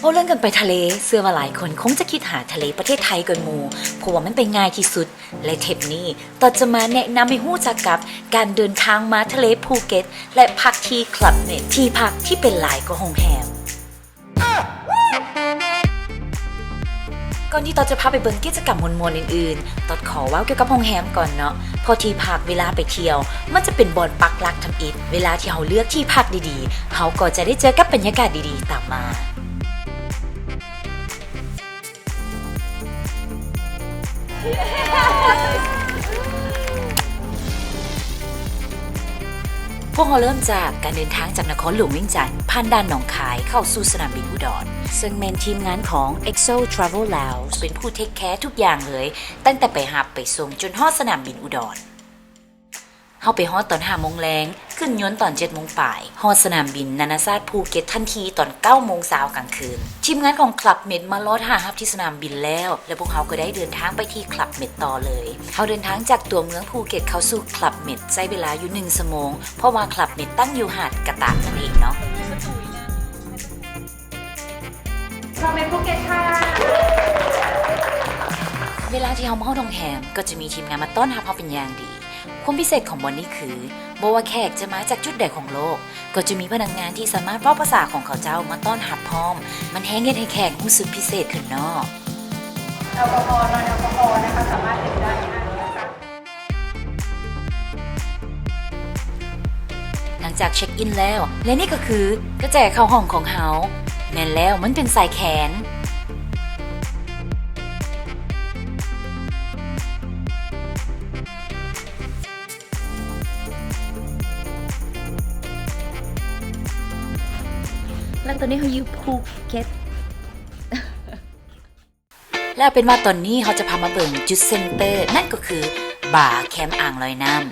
ເວົ້າເລື່ອງການໄປທະເລ, ເຊື່ອວ່າຫຼາຍຄົນຄົງຈະຄິດຫາທະເລປະເທດໄທກ່ອນໝູ່, ເພາະວ່າມັນໄປງ່າຍທີ່ສຸດ ແລະ ເທບນີ້ ຕອດຈະມາແນະນຳໃຫ້ຮູ້ຈັກກັບການເດີນທາງມາທະເລພູເກັດ ແລະ ພັກທີ່ Club Med ທີ່ພັກທີ່ເປັນຫຼາຍກວ່າໂຮງແຮມ. ກ່ອນທີ່ຕອດຈະພາໄປເບິ່ງກິດຈະກຳມ່ວນໆອື່ນໆ, ຕອດຂໍເວົ້າກ່ຽວກັບໂຮງແຮມກ່ອນເນາະ, ເພາະທີ່ພັກເວລາໄປທ່ຽວ ມັນຈະເປັນບ່ອນປັກຫຼັກທຳອິດ. ເວລາທີ່ເຮົາເລືອກທີ່ພັກດີໆ, ເຮົາກໍຈະໄດ້ເຈີກັບບັນຍາກາດດີໆຕາມມາ. ພວກເຮົາເລີ່ມຈາກການເດີນທາງຈາກນະຄອນຫຼວງວຽງຈັນ ຜ່ານດ່ານໜອງຄາຍ ເຂົ້າສູ່ສະໜາມບິນອຸດອນ, ເຊິ່ງແມ່ນທີມງານຂອງ ເອັກໂຊ Travel Laos ເປັນຜູ້ take care ທຸກຢ່າງເລີຍ, ຕັ້ງແຕ່ໄປຮັບໄປສົ່ງຈົນຮອດສະໜາມບິນອຸດອນ. ເຮົາໄປຮອດຕອນຫ້າໂມງແລງ, ຂຶ້ນຍົນຕອນເຈັດໂມງປາຍ, ຮອດສະໜາມບິນນານາຊາດພູເກັດທັນທີຕອນເກົ້າໂມງຊາວກາງຄືນ. ທີມງານຂອງ Club Med ມາລອຖ້າຮັບທີ່ສະໜາມບິນແລ້ວ ແລະ ພວກເຮົາກໍໄດ້ເດີນທາງໄປທີ່ Club Med ຕໍ່ເລີຍ. ເຮົາເດີນທາງຈາກຕົວເມືອງພູເກັດເຂົ້າສູ່ Club Med ໃຊ້ເວລາຢູ່ໜຶ່ງຊົ່ວໂມງ, ເພາະວ່າ Club Med ຕັ້ງຢູ່ຫາດກະຕະນັ້ນເອງເນາະ. ເວລາທີ່ເຮົາມາຮອດໂຮງແຮມ ກໍຈະມີທີມງານມາຕ້ອນຮັບເຮົາເປັນຢ່າງດີ. ຄວາມພິເສດຂອງບ່ອນນີ້ຄື ບໍ່ວ່າແຂກຈະມາຈາກຈຸດໃດຂອງໂລກ ກໍຈະມີພະນັກງານທີ່ສາມາດເວົ້າພາສາຂອງເຂົາເຈົ້າມາຕ້ອນຮັບພ້ອມ. ມັນແຮ່ງເຮັດໃຫ້ແຂກຮູ້ສຶກພິເສດຂຶ້ນເນາະ. ແອລກໍຮໍ non ແອລກໍຮໍ นะคะ สามารถดื่มได้นะคะ. ຫຼັງຈາກເຊັກອິນແລ້ວ ແລະ ນີ້ກໍຄືກະແຈເຂົ້າຫ້ອງຂອງເຮົາ. ແມ່ນແລ້ວ, ມັນເປັນສາຍແຂນ. ແລ້ວຕອນນີ້ເຮົາຢູ່ພູເກັດ. ແລ້ວເປັນວ່າຕອນນີ້ເຮົາຈະພາມາເບິ່ງຈຸດເຊັນເຕີ ນັ້ນກໍຄືບາແຄມອ່າງລອຍນ້ຳ.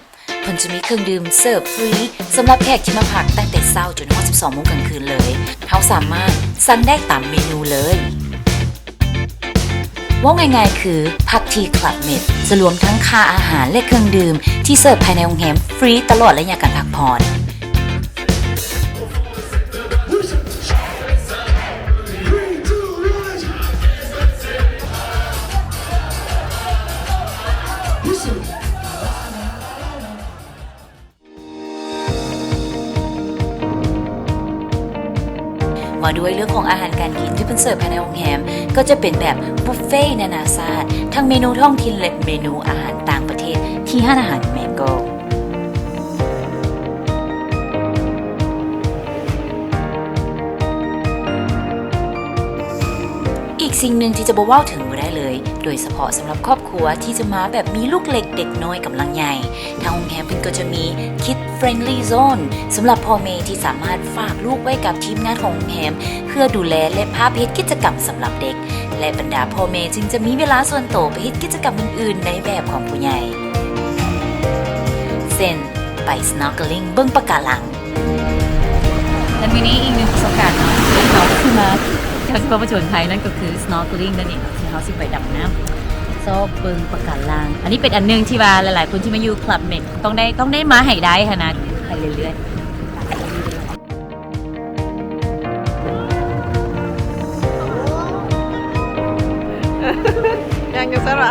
ເພິ່ນຈະມີເຄື່ອງດື່ມເສີບຟຣີສຳລັບແຂກທີ່ມາພັກຕັ້ງແຕ່ເຊົ້າຈົນຮອດສິບສອງໂມງກາງຄືນເລີຍ. ເຮົາສາມາດສັ່ງໄດ້ຕາມເມນູເລີຍ. ເວົ້າງ່າຍໆຄື ພັກທີ່ Club Med ຈະລວມທັງຄ່າອາຫານ ແລະ ເຄື່ອງດື່ມທີ່ເສີບພາຍໃນໂຮງແຮມຟຣີຕະຫຼອດໄລຍະການພັກຜ່ອນ. ວ່າດ້ວຍເລື່ອງຂອງອາຫານການກິນທີ່ເພິ່ນເສີບພາຍໃນໂຮງແຮມ ກໍຈະເປັນແບບບຸບເຟນານາຊາດ, ທັງເມນູທ້ອງຖິ່ນ ແລະ ເມນູອາຫານຕ່າງປະເທດທີ່ຮ້ານອາຫານ Mango. ອີກສິ່ງໜຶ່ງທີ່ຈະບໍ່ເວົ້າເຖິງບໍ່ໄດ້ເລີຍ, ໂດຍສະເພາະສຳລັບຄອບຄົວທີ່ຈະມາແບບມີລູກເລັກເດັກນ້ອຍກຳລັງໃຫຍ່, ທາງໂຮງແຮມເພິ່ນກໍຈະມີ Kid Friendly Zone ສຳລັບພໍ່ແມ່ທີ່ສາມາດຝາກລູກໄວ້ກັບທີມງານຂອງໂຮງແຮມ ເພື່ອດູແລ ແລະ ພາໄປເຮັດກິດຈະກຳສຳລັບເດັກ. ແລະ ບັນດາພໍ່ແມ່ຈຶ່ງຈະມີເວລາສ່ວນໂຕໄປເຮັດກິດຈະກຳອື່ນໆໃນແບບຂອງຜູ້ໃຫຍ່ ເຊັ່ນ ໄປ snorkeling ເບິ່ງປະກາລັງ. ແລະ ມື້ນີ້ອີກໜຶ່ງປະສົບການເນາະ ທີ່ເຮົາຊິມາ ເຮົາຊິມາຜະຈົນໄພ ນັ້ນກໍຄື snorkeling ນັ້ນເອງ ທີ່ເຮົາຊິໄປດຳນ້ຳ ຊອກເບິ່ງປະກາລັງ. ອັນນີ້ເປັນອັນໜຶ່ງທີ່ວ່າຫຼາຍໆຄົນທີ່ມາຢູ່ Club Med ຕ້ອງໄດ້ ຕ້ອງໄດ້ມາໃຫ້ໄດ້ຫັ້ນນະ ໄປເລື້ອຍໆ. ຍ່າງຢູ່ຊັ້ນຫວາ?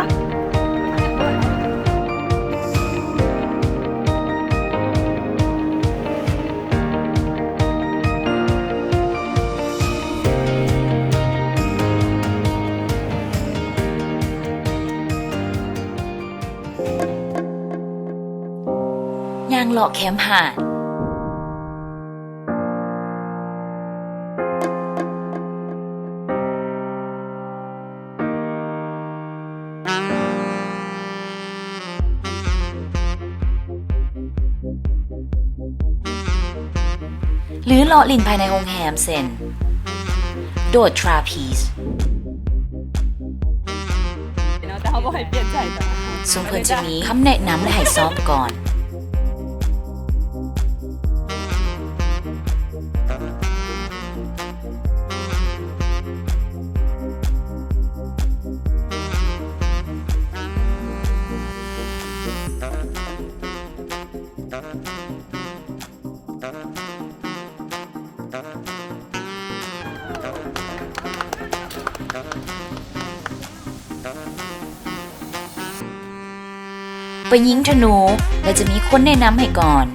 ຍ່າງເລາະແຄມຫາດ ຫຼື ເລາະຫຼິ້ນພາຍໃນໂຮງແຮມ ເຊັ່ນ ໂດດ trapeze ເນາະ ແຕ່ເຮົາບໍ່ໃຫ້ປ່ຽນໃຈ ຊຸມເພິ່ນຈະມີຄຳແນະນຳ ແລະ ໃຫ້ຊ້ອມກ່ອນ. ເ ໄປຍິງທະນູ ແລະ ຈະມີຄົນແນະນຳໃຫ້ກ່ອນ.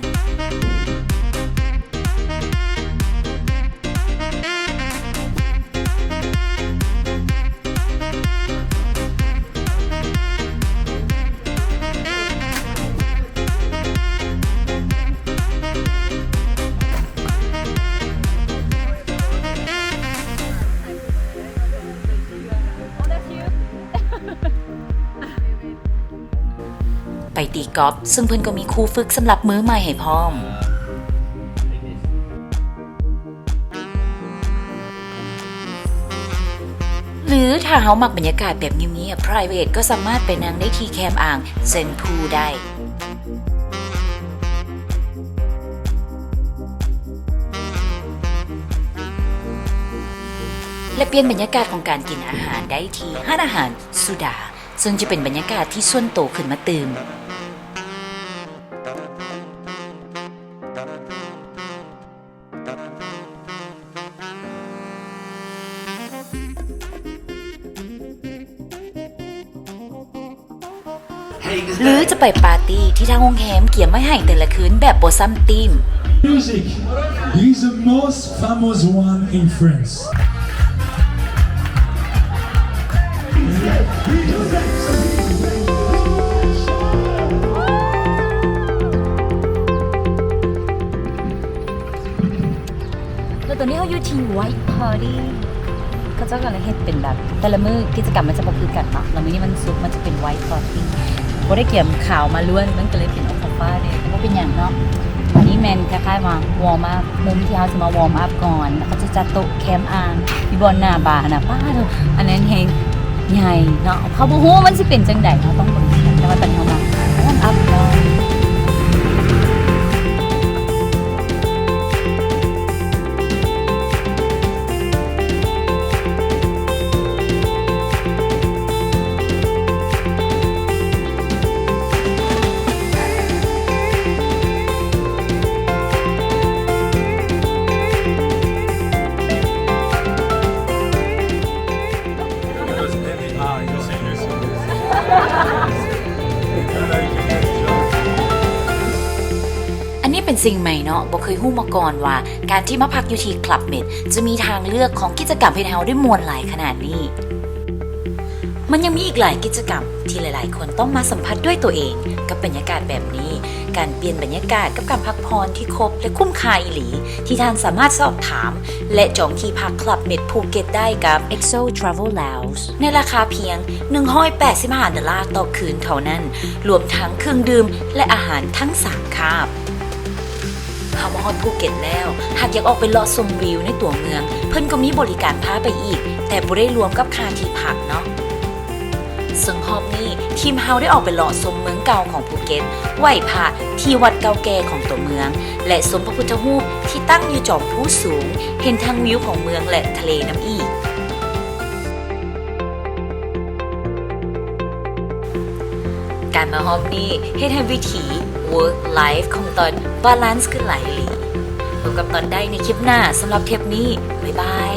ໄປຕີກອບ ເຊິ່ງເພິ່ນກໍມີຄູ່ຝຶກສຳລັບມືໃໝ່ໃຫ້ພ້ອມ. ຫຼື ຖ້າເຮົາມັກບັນຍາກາດແບບງຽບໆ private ກໍສາມາດໄປນັ່ງໄດ້ທີ່ແຄມອ່າງ Zen Pool ໄດ້ ແລະ ປ່ຽນບັນຍາກາດຂອງການກິນອາຫານໄດ້ທີ່ຮ້ານອາຫານສຸດາ ເຊິ່ງຈະເປັນບັນຍາກາດທີ່ສ່ວນໂຕຂຶ້ນມາຕື່ມ. ຫຼື ຈະໄປປາຕີ້ທີ່ທາງໂຮງແຮມກຽມໄວ້ໃຫ້ແຕ່ລະຄືນແບບບໍ່ຊ້ຳຕີມ. Music is the most famous one in France. ແລ້ວຕອນນີ້ເຮົາຢູ່ທີ່ White Party ເຂົາເຈົ້າກຳລັງເຮັດເປັນແບບ ແຕ່ລະມື້ກິດຈະກຳມັນຈະບໍ່ຄືກັນເນາະ ແລ້ວມື້ນີ້ວັນສຸກມັນຈະເປັນ White Party ບໍ່ໄດ້ກຽມຂາວມາລ້ວນ ມັນກໍເລີຍເປັນອອກຟ້າໆແດ່ ແຕ່ບໍ່ເປັນຫຍັງເນາະ. ອັນນີ້ແມ່ນຄ້າຍໆວ່າ warm up ມຸມທີ່ເຮົາຊິມາ warm up ກ່ອນ ແລ້ວເຂົາຈະຈັດໂຕະແຄມອ່າງ ຢູ່ບ່ອນໜ້າບາຫັ້ນນະ ປ້າໂທ້ ອັນນັ້ນແຮງໃຫຍ່ເນາະ ເຮົາບໍ່ຮູ້ວ່າມັນຊິເປັນຈັ່ງໃດ ເຮົາຕ້ອງເບິ່ງ ແຕ່ວ່າຕອນນີ້ເຮົາມາ warm up ກ່ອນ. ອັນນີ້ເປັນສິ່ງໃໝ່ເນາະ ບໍ່ເຄີຍຮູ້ມາກ່ອນວ່າ ການທີ່ມາພັກຢູ່ທີ່ Club Med ຈະມີທາງເລືອກຂອງກິດຈະກຳເຮັດໃຫ້ເຮົາໄດ້ມ່ວນຫຼາຍຂະໜາດນີ້. ມັນຍັງມີອີກຫຼາຍກິດຈະກຳທີ່ຫຼາຍໆຄົນຕ້ອງມາສຳຜັດດ້ວຍຕົວເອງກັບບັນຍາກາດແບບນີ້. ການປ່ຽນບັນຍາກາດກັບການພັກຜ່ອນທີ່ຄົບ ແລະ ຄຸ້ມຄ່າອີ່ຫຼີ ທີ່ທ່ານສາມາດສອບຖາມ ແລະ ຈອງທີ່ພັກ Club Med Phuket ໄດ້ກັບ Exo Travel Lounge ໃນລາຄາພຽງໜຶ່ງຮ້ອຍແປດສິບຫ້າໂດລາຕໍ່ຄືນເທົ່ານັ້ນ, ລວມທັງເຄື່ອງດື່ມ ແລະ ອາຫານທັງສາມຄາບ. ເຮົາມາຮອດພູເກັດແລ້ວ, ຫາກຢາກອອກໄປເລາະຊົມວິວໃນຕົວເມືອງ, ເພິ່ນກໍມີບໍລິການພາໄປອີກ, ແຕ່ບໍ່ໄດ້ລວມກັບຄ່າທີ່ພັກເນາະ. ເຊິ່ງຮອບນີ້ ທີມເຮົາໄດ້ອອກໄປເລາະຊົມເມືອງເກົ່າຂອງພູເກັດ, ໄຫວ້ພະທີ່ວັດເກົ່າແກ່ຂອງຕົວເມືອງ ແລະ ຊົມພະພຸດທະຮູບທີ່ຕັ້ງຢູ່ຈອມພູສູງ, ເຫັນທັງວິວຂອງເມືອງ ແລະ ທະເລນຳອີກ. ການມາຮອບນີ້ເຮັດໃຫ້ວິຖີ work life ຂອງຕອນ balance ຂຶ້ນຫຼາຍອີ່ຫຼີ. ພົບກັບຕອນໃດໃນຄລິບໜ້າ, ສຳລັບເທບນີ້ ບາຍບາຍ.